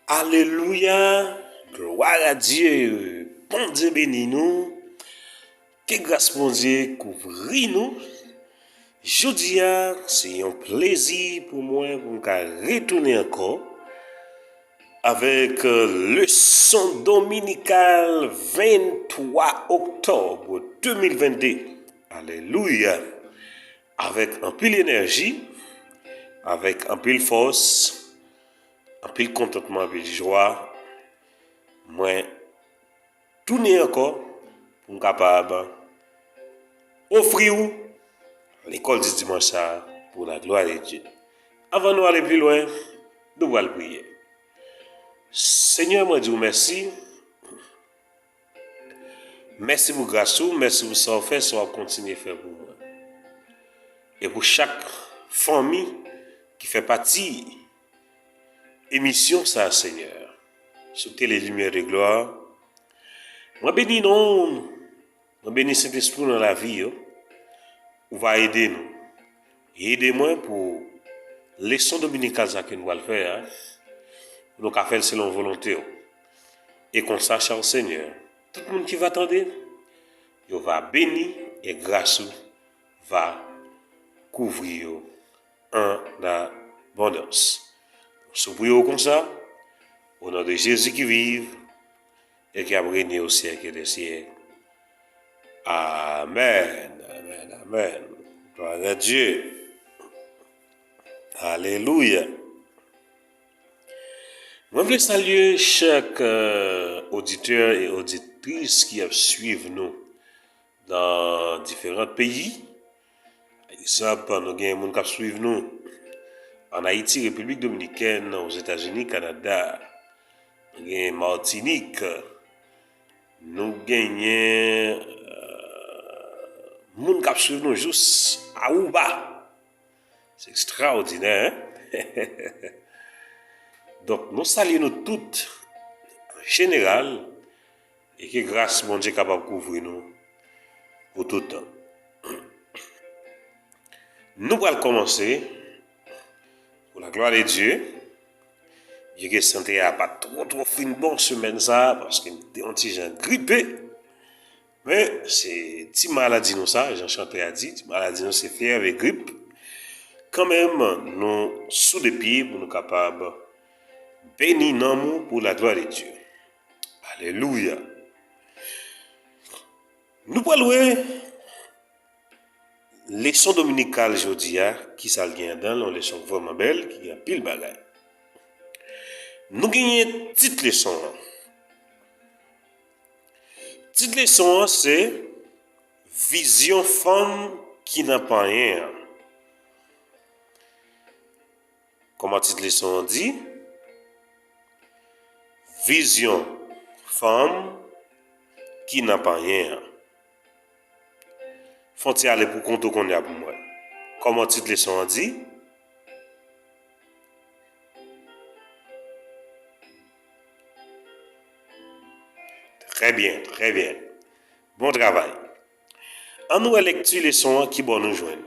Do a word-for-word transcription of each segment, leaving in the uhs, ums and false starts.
Alelouya! Glwa a Dye! Bondye beni nou! Ke gras Bondye kouvri nou! Jodi a, se yon plezi pou mwen pou m ka retounen ankò avèk, euh, leson dominikal venntwa oktòb de mil vennde. Alelouya! Avèk anpil enèji, avèk anpil fòs, anpil kontantman, anpil jwa, mwen tounen ankò pou m kapab ofri w lekòl di dimanch sa a pou la glwa de Dye. Anvan nou ale pi lwen, nou pral priye. Senyè, mwen di w mèsi. Mèsi pou gras ou, mèsi pou sa w fè, sa w ap kontinye fè pou mwen. E pou chak fanmi ki fè pati emisyon sa a, Senyè, sou Tele Limyè de Glwa, mwen beni non w, mwen beni Sentespri w nan lavi yo. Ou va ede nou. Ede mwen pou leson dominikal sa ke nou pral fè a, pou nou ka fè l selon volonte w. E konsa, chè Senyè, tout moun ki va tande, yo va beni e gras ou va kouvri yo an abondans. Sou priye w konsa, o non de Jezi ki viv e ki ap renye o syèk dè syèk. Amèn, amèn, amèn. Glwa a Dye. Alelouya. Mwen vle salye chak, euh, oditè e oditris ki ap swiv nou nan diferan peyi. Pa egzanp, nou gen moun k ap swiv nou ann Ayiti, Repiblik Dominikèn, Ozetazini, Kanada. Nou gen Matinik. Nou genyen, euh, moun k ap swiv nou jous Aruba. Se ekstraòdinè, en? Donk, nou salye nou tout an jeneral e ke gras Bondye kapab kouvri nou pou tout tan. Nou pral kòmanse, pou la glwa de Dye, byenke sante a pa twò, twò fin bon semèn sa a, paske m te yon ti jan gripe, men se ti maladi nou sa, jan chantè a di, ti maladi nou se fyèv e grip. Kanmenm, nou sou de pye pou nou kapab beni nanm ou pou la glwa de Dye. Alelouya! Nou pral wè leson dominikal jodi a, ki sa l gen ladan l, yon leson vrèman bèl, ki gen anpil bagay. Nou genyen tit leson an. Tit leson an se Vizyon fanm ki nan panyen an. Kòman tit leson an di? Vizyon fanm ki nan panyen an. Fè yon ti ale pou kont ou kounye a pou m wè. Kòman tit leson an di? Trè byen, trè byen. Bon travay. Ann nou wè lekti leson an ki bò nou jwenn.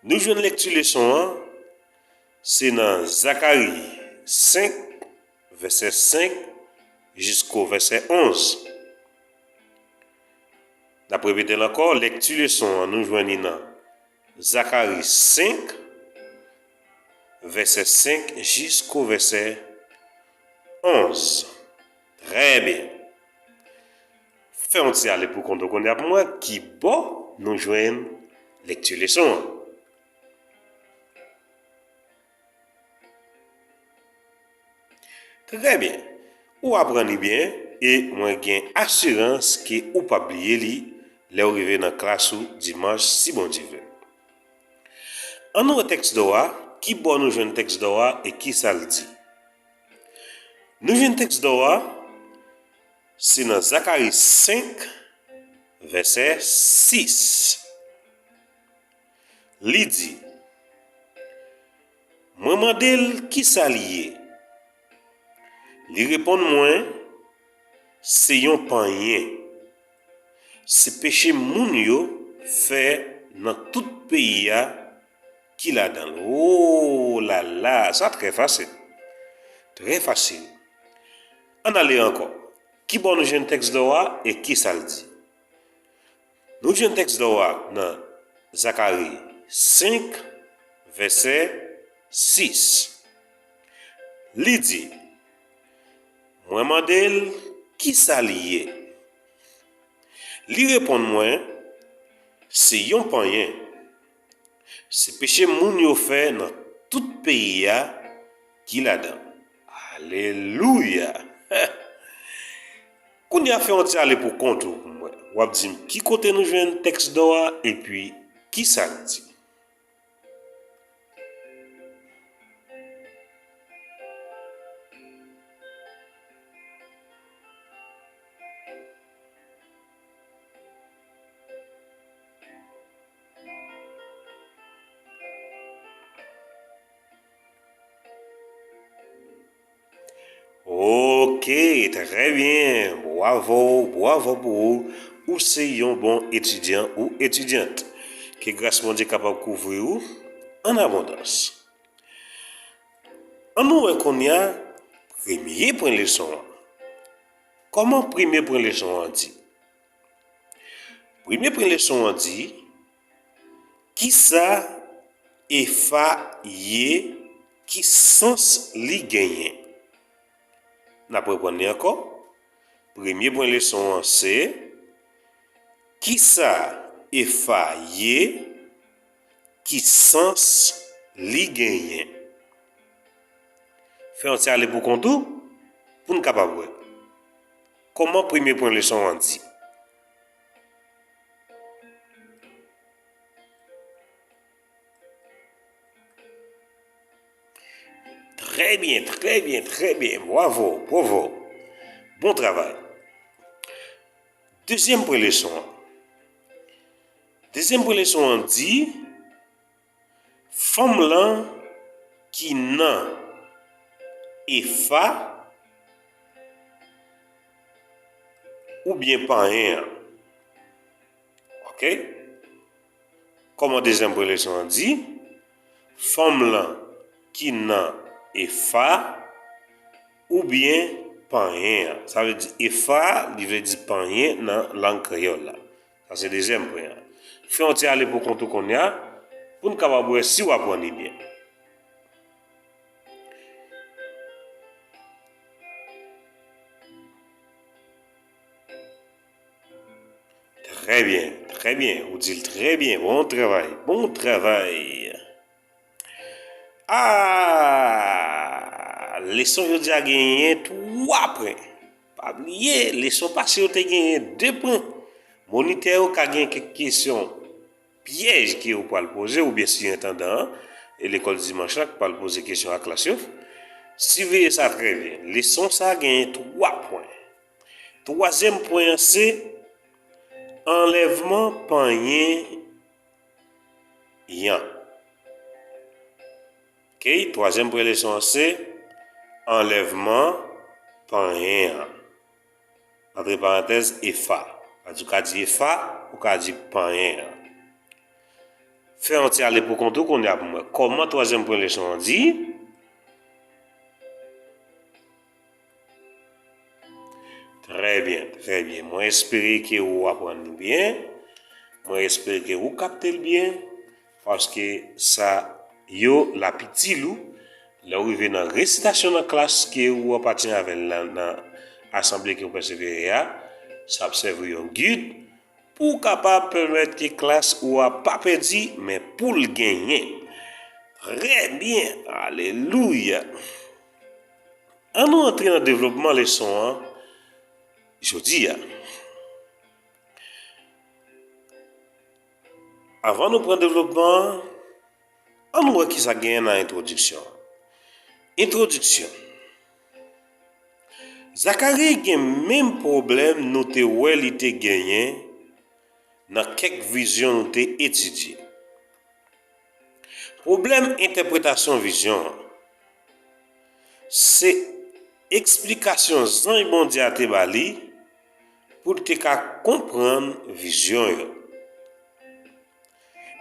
Nou jwenn lekti leson an, se nan Zakari senk, vèsè senk jisko vèsè onz. N ap repete l ankò, lekti leson an, nou jwenn li nan Zakari senk, vèsè senk jisko vèsè onz. Trè byen. Fè yon ti ale pou kont ou kounye a pou mwen, ki bò nou jwenn lekti leson an. Trè byen. Ou aprann li byen e mwen gen asirans ke ou p ap bliye li lè w rive nan klas ou dimanch, si Bondye vle. Ann nou wè tèks dò a, ki bò nou jwenn tèks dò a e ki sa l di. Nou jwenn tèks dò a, se nan Zakari senk, vèsè sis. Li di, mwen mande l kisa li ye. Li reponn mwen, se yon panyen. Se peche moun yo fè nan tout peyi a ki ladan l. O la la, sa trè fasil. Trè fasil. Ann ale ankò. Kibò nou jwenn tèks dò a e kisa l di? Nou jwenn tèks dò a nan Zakari senk, vèsè sis. Li di, mwen mande l, kisa li ye? Li reponn mwen, se yon panyen. Se peche moun yo fè nan tout peyi a ki ladan. Alelouya! Kounye a fè yon ti ale pou kont ou pou mwen. W ap di m ki kote nou jwenn tèks dò a epi kisa l di. Ok, trè byen. Bwavo, bwavo pou ou. Ou se yon bon etidyan ou etidyant. Ke gras Bondye kapab kouvri ou an abondans. Ann nou wè kounye a premye pwen leson an. Kòman premye pwen leson an di? Premye pwen leson an di, kisa efa ye, ki sans li genyen? N ap reprann li ankò. Premye pwen leson an se, kisa efa ye, ki sans li genyen? Fè yon ti ale pou kont ou pou n kapab wè kòman premye pwen leson an di. Trè byen, trè byen, trè byen. Bwavo, bwavo. Bon travay. Dezyèm pwen leson an. Dezyèm pwen leson an di, fanm lan ki nan efa oubyen panyen an. Ok? Kòman dezyèm pwen leson an di? Fanm lan ki nan efa oubyen panyen an. Sa vle di efa, li vle di panyen nan lang kreyòl la. Sa se dezyèm pwen an. Fè yon ti ale pou kont ou kounye a, pou n kapab wè si w aprann li byen. Trè byen, trè byen. Ou di l trè byen. Bon travay, bon travay. Ah, leson jodi a genyen twa pwen. Pa bliye, leson pase yo te genyen de pwen. Monitè yo ka gen kèk kesyon pyèj ke yo pral poze, oubyen sirentandan an, e lekòl dimanch la k pral poze kesyon a klas yo. Siveye sa trè byen. Leson sa a genyen twa pwen. Twazyèm pwen an se anlèvman panyen an. Ok, twazyèm pwen leson an se anlèvman panyen an. Antre parantèz, efa. Sa di ou ka di efa, ou ka di panyen an. Fè yon ti ale pou kont ou kounye a pou mwen. Kòman twazyèm pwen leson an di? Trè byen, trè byen. Mwen espere ke ou aprann li byen. Mwen espere ke ou kapte l byen. Paske sa yo l ap itil ou lè w rive nan resitasyon nan klas ke ou apatyen avè l nan, nan asanble ke w pèsevere a. Sa ap sèvi yon gid pou w kapab pèmèt ke klas ou a pa pèdi, men pou l genyen. Trè byen. Alelouya. Ann nou antre nan devlopman leson an jodi a. Anvan nou pran devlopman an, ann nou wè kisa k genyen nan entwodiksyon an. Entwodiksyon. Zakari gen menm pwoblèm nou te wè li te genyen nan kèk vizyon nou te etidye. Pwoblèm entèpretasyon vizyon an se eksplikasyon zanj Bondye a te ba li pou l te ka konprann vizyon yo.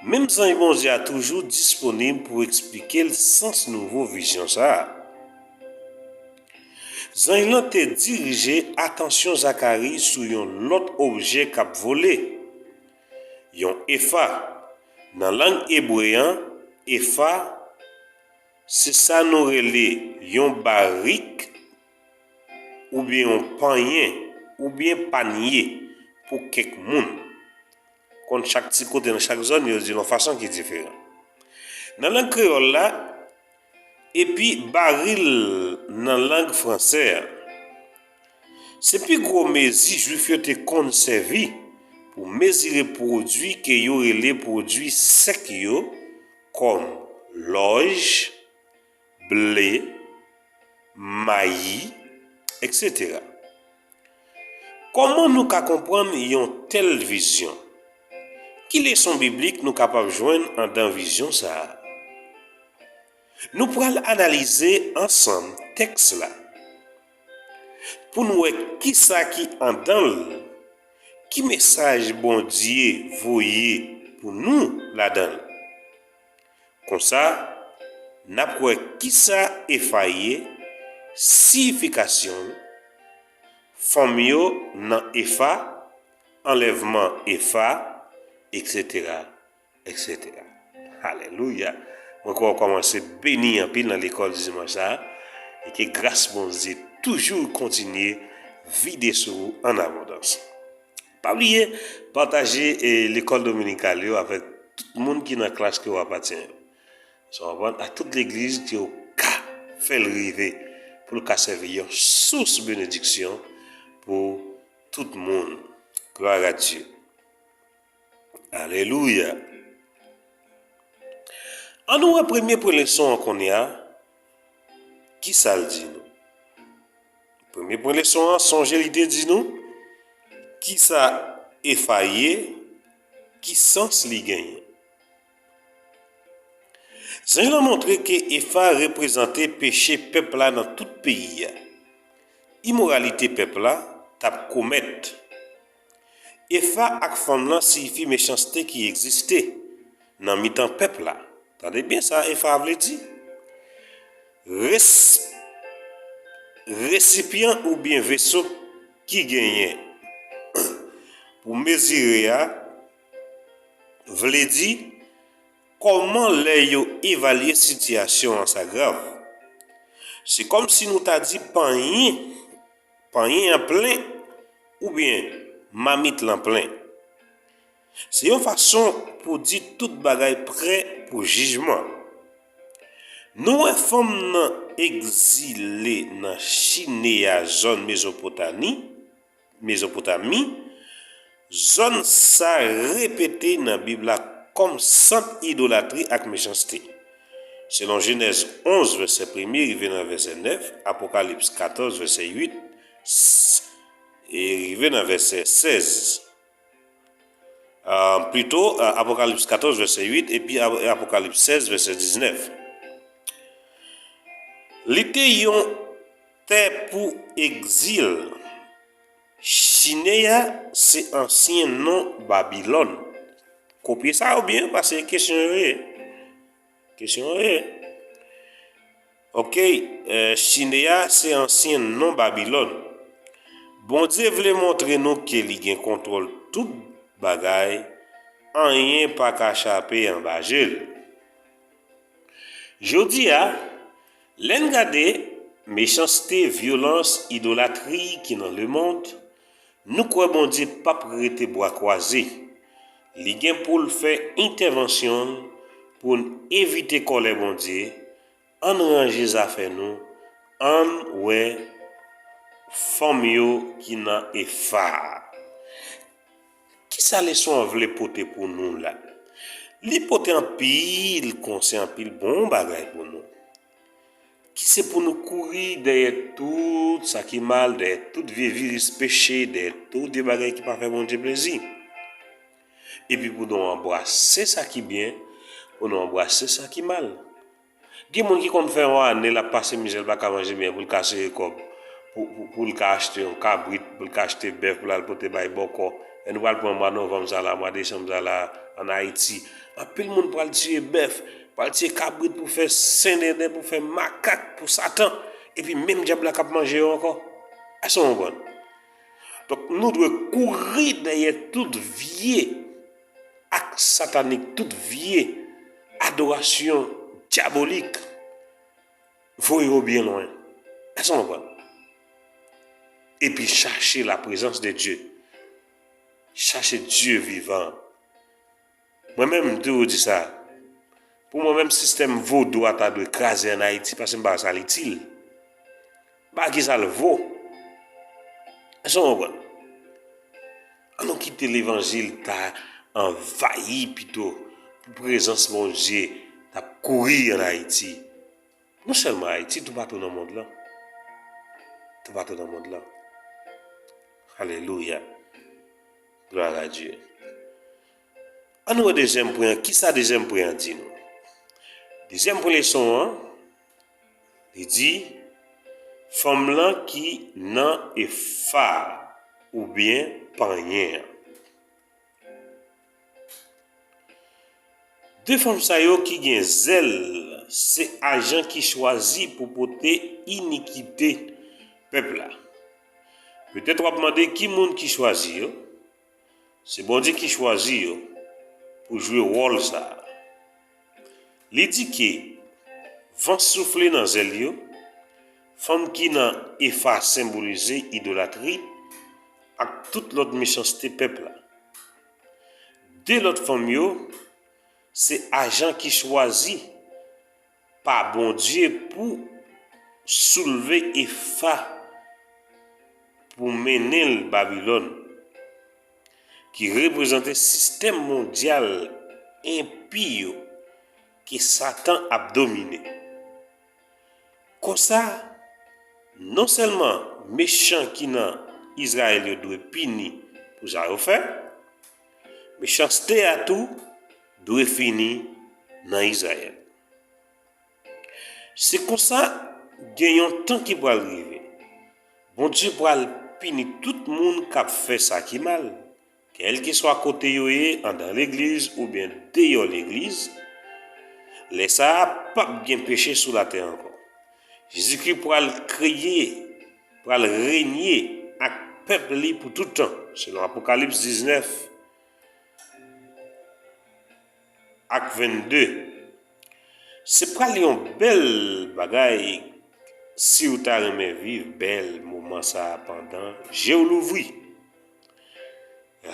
Menm zanj Bondye a toujou disponib pou eksplike l sans nouvo vizyon sa a. Zanj lan te dirije atansyon Zakari sou yon lòt objè k ap vole, yon efa. Nan lang ebre an, efa se sa nou rele yon barik oubyen yon panyen oubyen panye pou kèk moun. Konn chak ti kote nan chak zòn, yo di l yon fason ki diferan. Nan lang kreyòl la, epi baril nan lang fransè a. Se pi gwo mezi Jwif yo te konn sèvi pou mezire pwodui ke yo rele pwodui sèk yo, kòm lòj, ble, mayi, etsetera. Kòman nou ka konprann yon tèl vizyon? Ki leson biblik nou kapab jwenn anndan vizyon sa a? Nou pral analize ansanm tèks la pou n wè kisa ki anndan l, ki mesaj Bondye voye pou nou ladan l. Konsa, n ap wè kisa efa ye, siyifikasyon l, fòm yo nan efa, anlèvman efa, etsetera, etsetera. Alelouya! Mwen kwè w kòmanse beni anpil nan lekòl dimanch sa a, e ke gras Bondye toujou kontinye vide sou ou an abondans. Pa bliye pataje e lekòl dominikal yo avèk tout moun ki nan klas ke w apatyen yo. Sa w konprann? A tout legliz ke w ka fè l rive pou l ka sèvi yon sous benediksyon pou tout moun. Gloire à Dieu. Alelouya. Ann nou wè premye pwen leson an kounye a. Kisa l di nou? Premye pwen leson an, sonje li te di nou kisa efa ye, ki sans li genyen. Zanj lan montre ke efa reprezante peche pèp la nan tout peyi a. Imoralite pèp la t ap komèt. Efa ak fòm lan siyifi mechanste ki egziste nan mitan pèp la. Tande byen sa efa vle di. Res, resipyan oubyen veso ki genyen pou mezire a vle di kòman lè yo evalye sitiyasyon an sa grav. Se kòmsi nou ta di panyen, panyen an plen oubyen mamit lan plen. Se yon fason pou di tout bagay prè pou jijman. Nou wè fanm nan egzile nan Chineya, zòn Mezopotami, Mezopotami, zòn sa repete nan Bib la kòm sant idolatri ak mechanste. Selon Jenèz onz, vèsè premye rive nan vèsè nèf, Apokalips katòz, vèsè uit, s-, e rive nan vèsè sèz. Ah, plito, ah, Apokalips katòz, vèsè uit, epi Ap-, Apokalips sèz, vèsè diznèf. Li te yon tè pou egzil. Chineya se ansyen non Babilòn. Kopye sa yo byen, paske kesyon yo ye. Kesyon yo ye. Oke, eh, Chineya se ansyen non Babilòn. Bondye vle montre nou ke li gen kontwòl tout bagay, anyen pa ka chape anba je l. Jodi a, lè n gade mechanste, vyolans, idolatri ki nan lemonn, nou kwè Bondye p ap rete bra kwaze. Li gen pou l fè entèvansyon l pou n evite kòlè Bondye. Ann ranje zafè nou, ann wè fanm yo ki nan efa a. Kisa leson an vle pote pou nou la? Li pote anpil konsèy, anpil bon bagay pou nou. Ki se pou nou kouri dèyè tout sa ki mal, dèyè tout vye viris peche, dèyè tout vye bagay ki pa fè Bondye plezi. Epi pou nou anbrase sa ki byen, pou nou anbrase sa ki mal. Gen moun ki konn fè yon ane l ap pase mizè, l pa ka manje byen, pou l ka sere kòb, pou, pou, pou l ka achte yon kabrit, pou l ka achte bèf, pou l al pote bay bòkò. Lè nou pral pran mwa novanm sa la, mwa desanm sa la, ann Ayiti, anpil moun pral tiye bèf, pral tiye kabrit pou fè sendenden, pou fè makak pou Satan. Epi menm dyab la k ap manje yo ankò. Èske w konprann? Donk, nou dwe kouri dèyè tout vye ak satanik, tout vye adorasyon dyabolik. Voye yo byen lwen. Èske w konprann? Epi chache la prezans de Dye. Chache Dye vivan. Mwen menm, m toujou di sa. Pou mwen menm, sistèm vodou a ta dwe kraze ann Ayiti, paske m pa wè sa l itil. M pa wè kisa l vo. Èske w konprann? An nou kite levanjil ta anvayi pito pou prezans Bondye t ap kouri ann Ayiti. Non sèlman Ayiti, toupatou nan mond lan. Toupatou nan mond lan. Alelouya. Glwa a Dye. An nou wè dezyèm pwen an. Kisa dezyèm pwen an di nou? Dezyèm pwen leson an, li di, fanm lan ki nan efa a, oubyen panyen an. De fanm sa yo ki gen zèl, se ajan ki chwazi pou pote inikite pèp la. Petèt w ap mande ki moun ki chwazi yo. Se Bondye ki chwazi yo pou jwe wòl sa a. Li di ke van soufle nan zèl yo, fanm ki nan efa senbolize idolatri ak tout lòt mechanste pèp la. De lòt fanm yo, se ajan ki chwazi pa Bondye pou soulve efa pou mennen l Babilòn, ki reprezante sistèm mondyal enpi yo ke Satan ap domine. Konsa, non sèlman mechan ki nan Izrayèl yo dwe pini pou sa yo fè, mechanste a tou dwe fini nan Izrayèl. Se konsa, gen yon tan ki pral rive. Bondye pral pini tout moun k ap fè sa ki mal, kèlkeswa kote yo ye, anndan legliz oubyen deyò legliz. Lè sa a, p ap gen peche sou latè ankò. Jezikri pral kreye, pral renye ak pèp li pou tout tan, selon Apokalips diznèf ak vennde. Se pral yon bèl bagay si w ta renmen viv bèl moman sa a pandan je w louvri.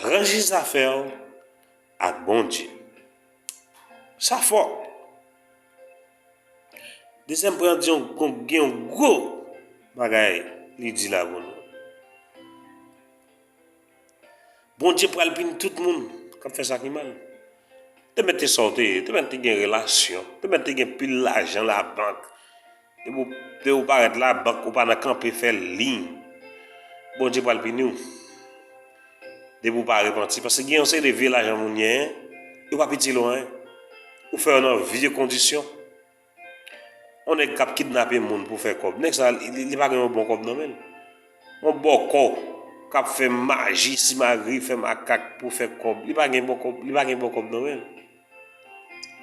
Ranje zafè w ak Bondye. Sa fò. Dezyèm pwen an di yon, gen yon gwo bagay li di la pou nou. Bondye pral pini tout moun k ap fè sa ki mal. Te mèt te sa w te ye, te mèt te gen relasyon, te mèt te gen pil lajan labank. Depi w, depi w parèt labank, ou pa nan kanpe fè liy. Bondye pral pini w. Depi w pa repanti, paske gen yon seri de vye lajan moun genyen, yo p ap itil ou anyen. Ou fè yo nan vye kondisyon. Yon nèg k ap kidnape moun pou fè kòb. Nèg sa, li, li, li pa gen yon bon kòb nan men l. Yon bòkò k ap fè maji, simagri, fè makak pou fè kòb. Li pa gen bon kòb, li pa gen bon kòb nan men l.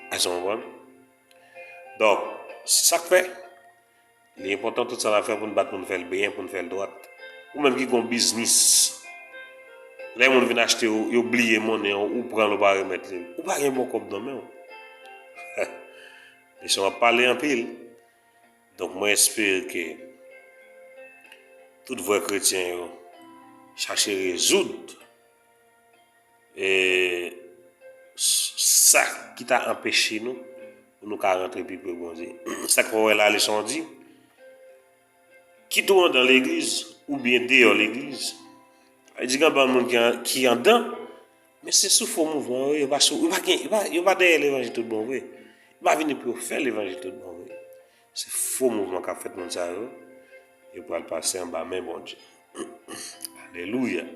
Èske w konprann? Donk, se sa k fè, li enpòtan tout sa n ap fè pou n bat, pou n fè l byen, pou n fè l dwat. Ou menm ki gen yon biznis, lè moun vin achte, yo, yo bliye monnen an, ou pran l, ou pa remèt li. Ou pa gen bon kòb nan men w. Leson an ap pale anpil. Donk, mwen espere ke tout vrè kretyen yo chache rezoud, e, s-, sa ki ta anpeche nou, pou nou ka rantre pi pre Bondye. Sa k fè w wè la, leson an di, kit ou anndan legliz oubyen deyò legliz. Sa vle di gen anpil moun ki an-, ki anndan, men se sou fo mouvman yo ye, yo pa sou, yo pa gen, yo pa, yo pa dèyè levanjil tout bon vre. Yo pa vini pou yo fè levanjil tout bon vre. Se fo mouvman k ap fèt moun sa yo, yo pral pase anba men Bondye. Alelouya.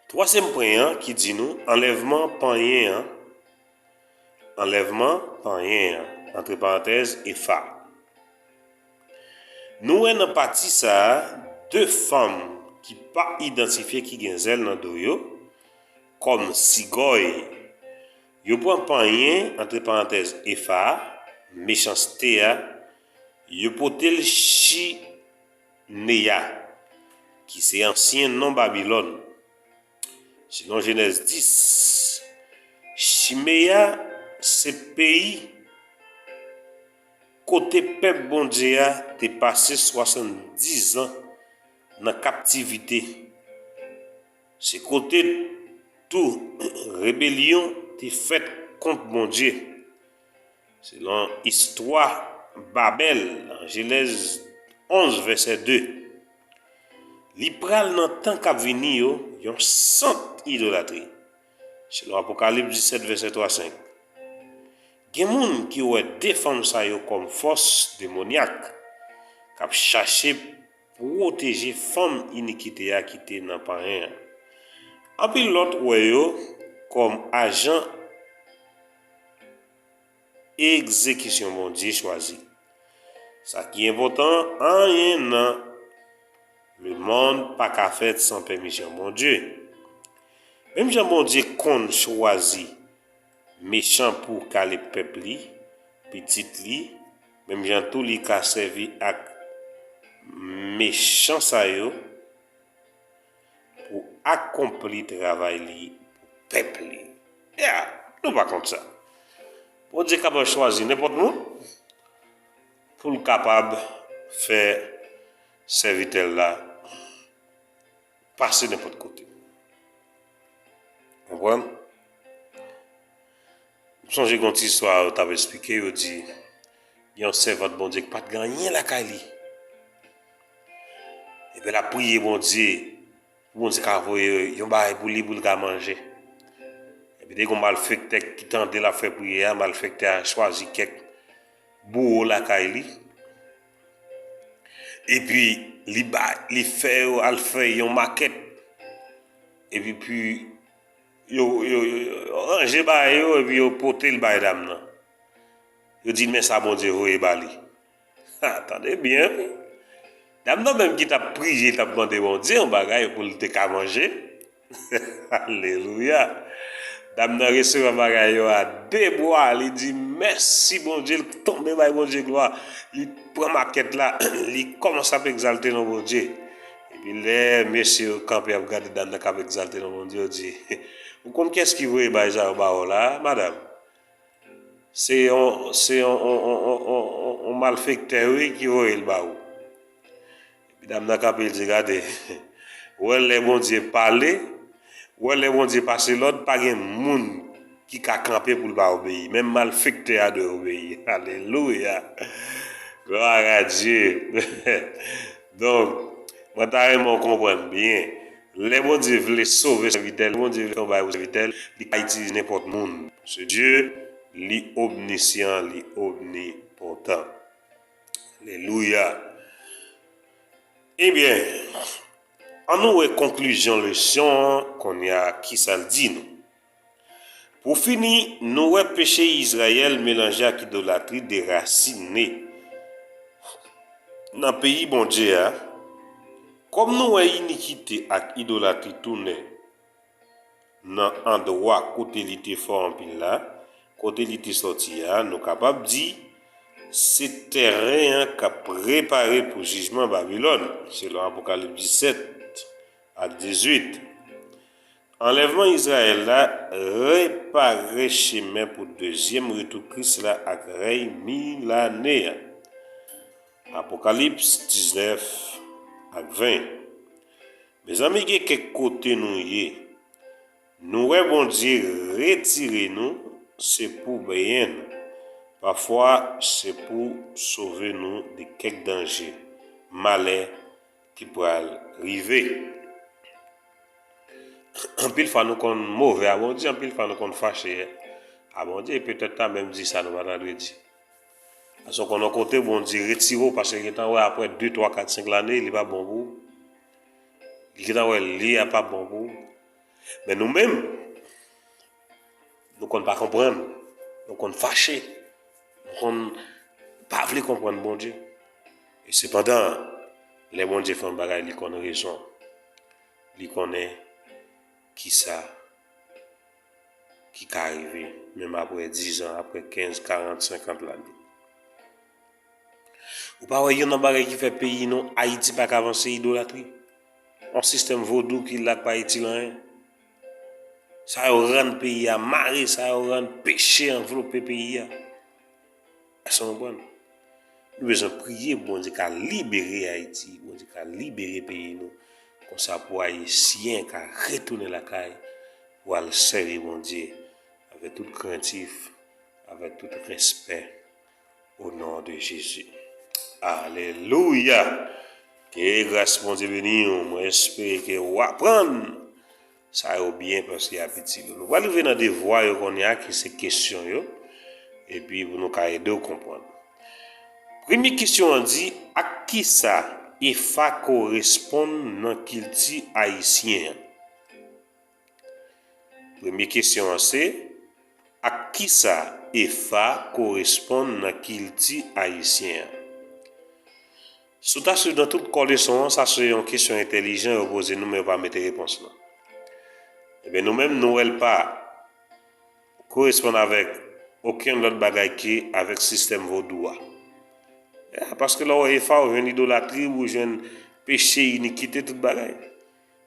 Twazyèm pwen an ki di nou, anlèvman panyen an, anlèvman panyen an, antre parantèz, efa. Nou wè nan pati sa a, de fanm ki pa idantifye ki gen zèl nan do yo, kòm sigòy. Yo pran panyen, antre parantèz, efa a, mechanste a, Yo pote l Chineya, ki se ansyen non Babilòn. Selon Jenèz dis, Chineya se peyi kote pèp Bondye a te pase swasanndiz an nan kaptivite. Se kote tou rebelyon te fèt kont Bondye. Selon istwa Babèl, nan Jenèz onz, vèsè de, li pral nan tan k ap vini yo, yon sant idolatri. Selon Apokalips disèt, vèsè twa, senk. Gen moun ki wè de fanm sa yo kòm fòs demonyak k ap chache pwoteje fanm inikite a ki te nan panyen an. Anpil lòt wè yo kòm ajan egzekisyon Bondye chwazi. Sa ki enpòtan, anyen nan lemonn pa ka fèt san pèmisyon Bondye. Menm jan Bondye konn chwazi mechan pou kale pèp li, pitit li, menm jan tou li ka sèvi ak mechan sa yo pou akonpli travay li pou pèp li. Ya, nou pa konn sa. Bondye kapab chwazi nenpòt moun pou l kapab fè sèvitè l la pase nenpòt kote. Konprann? M sonje gen yon ti istwa yo t ap esplike, yo di, gen yon sèvant Bondye ki pa t gen anyen lakay li. Epi l ap priye Bondye, pou Bondye ka voye yon bagay pou li, pou l ka manje. Epi te gen yon malfektè ki tande l ap fè priyè a, malfektè a chwazi kèk bouwo lakay li. Epi li ba, li fè yo al fè yon makèt. Epi pi yo, yo, yo, yo ranje bagay yo, epi yo pote l bay dam nan. Yo di l, men sa Bondye voye ba li. Ha, tande byen, wi. Dam nan menm ki t ap priye, t ap mande Bondye yon bagay pou l te ka manje. Alelouya. Dam nan resevwa bagay yo a de bra. Li di, mèsi Bondye. Li tonbe bay Bondye glwa. Li pran makèt la. Li kòmanse ap egzalte non Bondye. Epi lè mesye yo kanpe ap gade dam nan k ap egzalte non Bondye, yo di, ou konn kiyès ki voye bagay sa yo ba w la, madanm? Se yon, se yon, yon, yon, yon, yon, yon malfektè, wi, ki voye l ba ou. Epi dam nan kanpe, l di, gade, ou wè lè Bondye pale, ou wè lè Bondye pase lòd, pa gen moun ki ka kanpe pou l pa obeyi. Menm malfektè a dwe obeyi. Alelouya. Gloire à Dieu. Donk, mwen ta renmen w konprann byen. Lè Bondye vle sove sèvitè l, Bondye vle fè yon bagay pou sèvitè l, li ka itilize nenpòt moun. Paske Dye, li omnisyan, li omnipotan. Alelouya. Ebyen, an nou wè konklizyon leson an, kounye a, kisa l di nou. Pou fini, nou wè peche Izrayèl melanje ak idolatri derasine nan peyi Bondye a. Kòm nou wè inikite ak idolatri tounen nan andwa kote li te fò anpil la, kote li te sòti a, nou kapab di se tèren an k ap prepare pou jijman Babilòn, selon Apokalips disèt ak dizuit. Anlèvman Izrayèl la repare chemen pou dezyèm retou Kris la ak rèy mil ane a. Apokalips diznèf ak ven. Mezanmi, gen kèk kote nou ye, nou wè Bondye retire nou, se pou benyen nou. Pafwa, se pou sove nou de kèk danje, malè ki pral rive. Anpil fwa nou konn move a Bondye, anpil fwa nou konn fache a Bondye, e petèt ta menm di sa nou pa ta dwe di. Paske w konn yon kote Bondye retire w, paske li gentan wè apre de, twa, kat, senk lane, li pa bon pou ou. Li gentan wè li a pa bon pou ou. Men nou menm, nou konn pa konprann, nou konn fache, nou konn pa vle konprann Bondye. E sepandan, lè Bondye fè yon bagay, li konn rezon, li konnen kisa ki ka rive, menm apre diz an, apre kenz, karant, senkant lane. Ou pa wè youn nan bagay ki fè peyi nou, Ayiti, pa ka vanse? Idolatri. Yon sistèm vodou ki la k pa itil anyen. Sa yo rann peyi a mare, sa yo rann peche anvlope peyi a. Èske w konprann? Nou bezwen priye pou Bondye ka libere Ayiti, Bondye ka libere peyi nou. Konsa pou Ayisyen ka retounen lakay pou al sèvi Bondye avèk tout krentif, avèk tout respè. O non de Jezi. Alelouya! Ke gras Bondye beni w. Mwen espere ke w aprann sa yo byen paske y ap itil ou. Nou pral rive nan devwa yo kounye a ki se kesyon yo. Epi pou nou ka ede w konprann. Premye kesyon an di, ak kisa Efa koresponn nan kilti ayisyen an? Premye kesyon an se, ak kisa Efa koresponn nan kilti ayisyen an? Si w ta swiv nan tout kò leson an, sa se yon kesyon entèlijan yo poze nou, men yo pa mete repons lan. Ebyen, nou menm, nou wè l pa koresponn avèk okenn lòt bagay ke avèk sistèm vodou a. Ya, paske lè w wè Efa, ou jwenn idolatri, ou jwenn peche, inikite, tout bagay.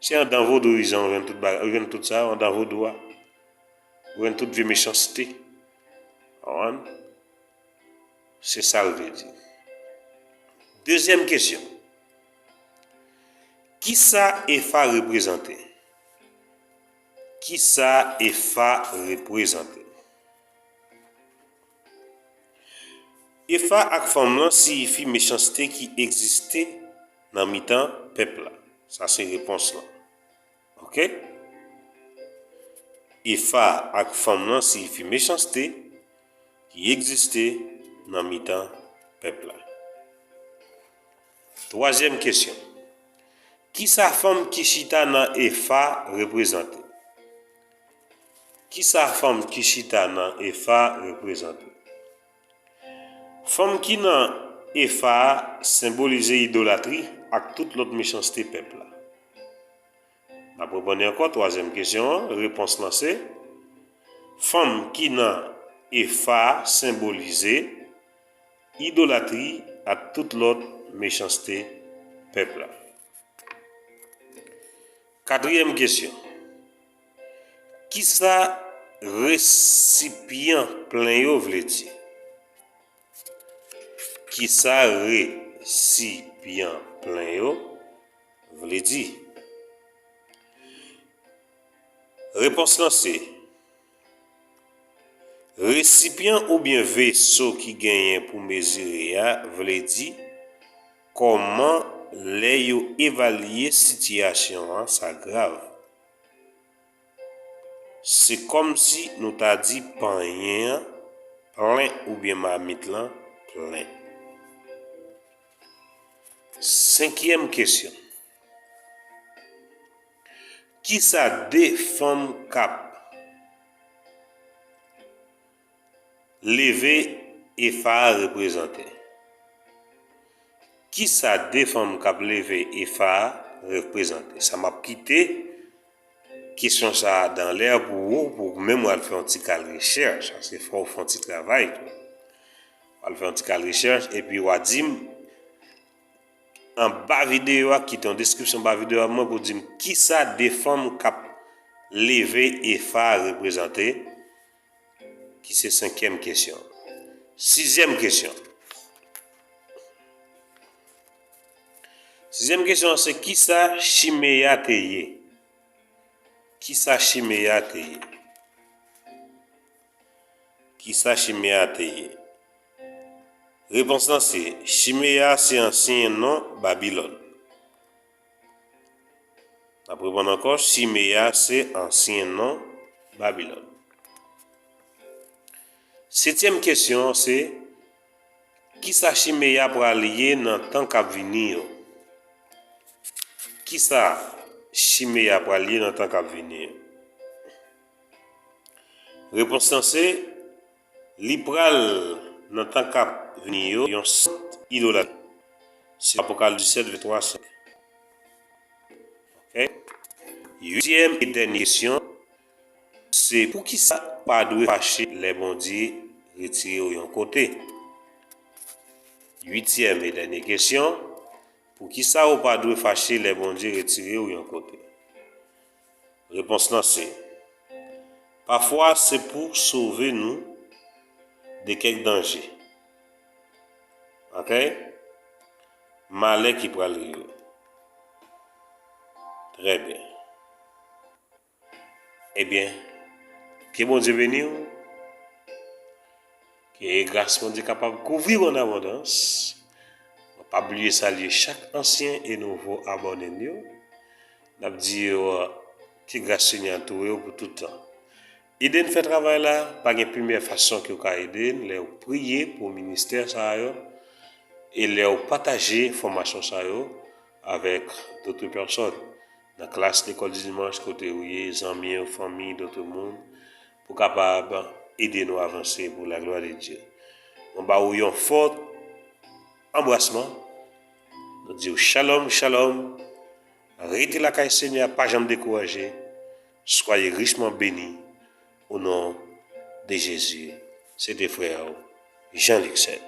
Se anndan vodouyizan ou jwenn tout bagay, ou jwenn tout sa anndan vodou a. Ou jwenn tout vye mechanste. Konprann? Se sa l vle di. Dezyèm kesyon. Kisa Efa reprezante? Kisa Efa reprezante? Efa ak fanm lan siyifi mechanste ki egziste nan mitan pèp la. Sa se repons lan. Oke? Efa ak fanm lan siyifi mechanste ki egziste nan mitan pèp la. Twazyèm kesyon. Kisa fanm ki chita nan Efa reprezante? Kisa fanm ki chita nan Efa reprezante? Fanm ki nan Efa a senbolize idolatri ak tout lòt mechanste pèp la. M ap reponn li ankò, twazyèm kesyon an, repons lan se, fanm ki nan Efa a senbolize idolatri ak tout lòt mechanste pèp la. Katriyèm kesyon. Kisa resipyan plen yo vle di? Kisa resipyan plen yo vle di? Repons lan se, resipyan oubyen veso ki genyen pou mezire a vle di kòman lè yo evalye sitiyasyon an, sa grav. Se kòmsi nou ta di panyen an plen oubyen mamit lan plen. Senkyèm kesyon. Kisa de fanm k ap leve Efa a reprezante? Kisa de fanm k ap leve Efa a reprezante? Sa m ap kite kesyon sa a dan lè pou ou, pou ou menm w al fè yon ti kal rechèch, paske fò w fè yon ti travay tou. W al fè yon ti kal rechèch, epi w a di m, anba videyo a, kite yon deskripsyon anba videyo a mwen pou di m kisa de fanm k ap leve Efa a reprezante, ki se senkyèm kesyon. Sizyèm kesyon. Sizyèm kesyon an se kisa Chimeya te ye? Kisa Chimeya te ye? Kisa Chimeya te ye? Repons lan se, Chimeya se ansyen non Babilòn. N ap reponn ankò, Chimeya se ansyen non Babilòn. Setyèm kesyon an se, kisa Chimeya pral ye nan tan k ap vini yo? Kisa Chimeya pral ye nan tan k ap vini yo? Repons lan se, li pral nan tan k ap vini yo, yon sant idolatri. Se Apokalips disèt, vèsè twa, senk. Oke? Uityèm e dènye kesyon, se poukisa ou pa dwe fache lè Bondye retire w yon kote? Uityèm e dènye kesyon, poukisa ou pa dwe fache lè Bondye retire w yon kote? Repons lan se, pafwa se pou sove nou de kèk danje. Ok? Malè ki pral rive. Trè byen. Ebyen, ke Bondye beni w. Ke gras Bondye kapab kouvri w an abondans. Pa bliye salye chak ansyen e nouvo abòne n yo. N ap di yo ke gras Senyè a antoure w pou tout tan. Ede n fè travay la, pa gen pi meyè fason ke w ka ede n lè w priye pou ministè sa yo e lè w pataje enfòmasyon sa yo avèk dotre pèsòn nan klas lekòl di dimanch kote ou ye, zanmi w, fanmi, dotre moun, pou kapab ede nou avanse pou laglwa de Dye. Mwen ba ou yon fò anbrasman. Nou di w shalom, shalom. Rete lakay Senyè a, pa janm dekouraje. Soyez richement bénis au nom de Jésus. Se te frè w, Jean Luxel.